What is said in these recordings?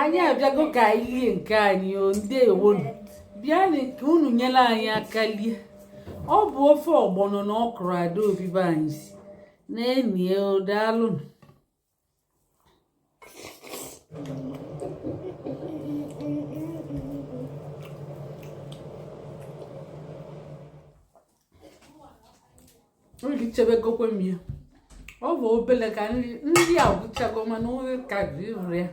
Anyị abịago ka anyị lie nke anyị o. Ndewonu, bịanụ ka unu nyere anyị aka lie. Ọ bụ ofe ọgbọnọ na ọkụrụ Adaobi be anyị si na-enie o. Daalụnụ. Erichebegokwe m ya. Ọ bụ obele ka nri nri agwụchago, mana onye ka dị ịrụ ya.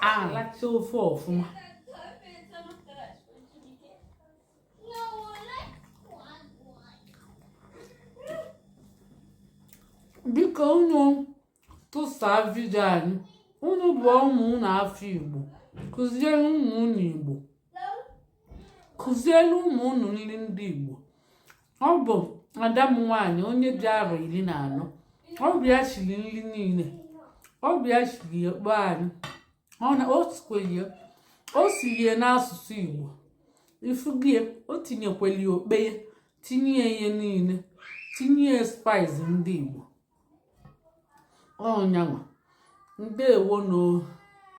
Alacha ofe ọfụma. Biko, unu tụsaa vidio anyị, unu bụọ ụmụ unu afa Igbo, kụziere ụmụ unu Igbo, kụziere ụmụ unu nri ndị Igbo. Ọ bụ ada m nwaanyị onye dị arọ 14, ọ bụ ya shiri nri niile, ọ bụ ya shiri ya kpọọ anyị. Ọ na o sikwelie, o sirie n'asụsụ Igbo ifugie, o tinyekweli okpeye, tinye ya ihe niile, tinye ya spice ndị Igbo. Ọnyanwa, ndewo no.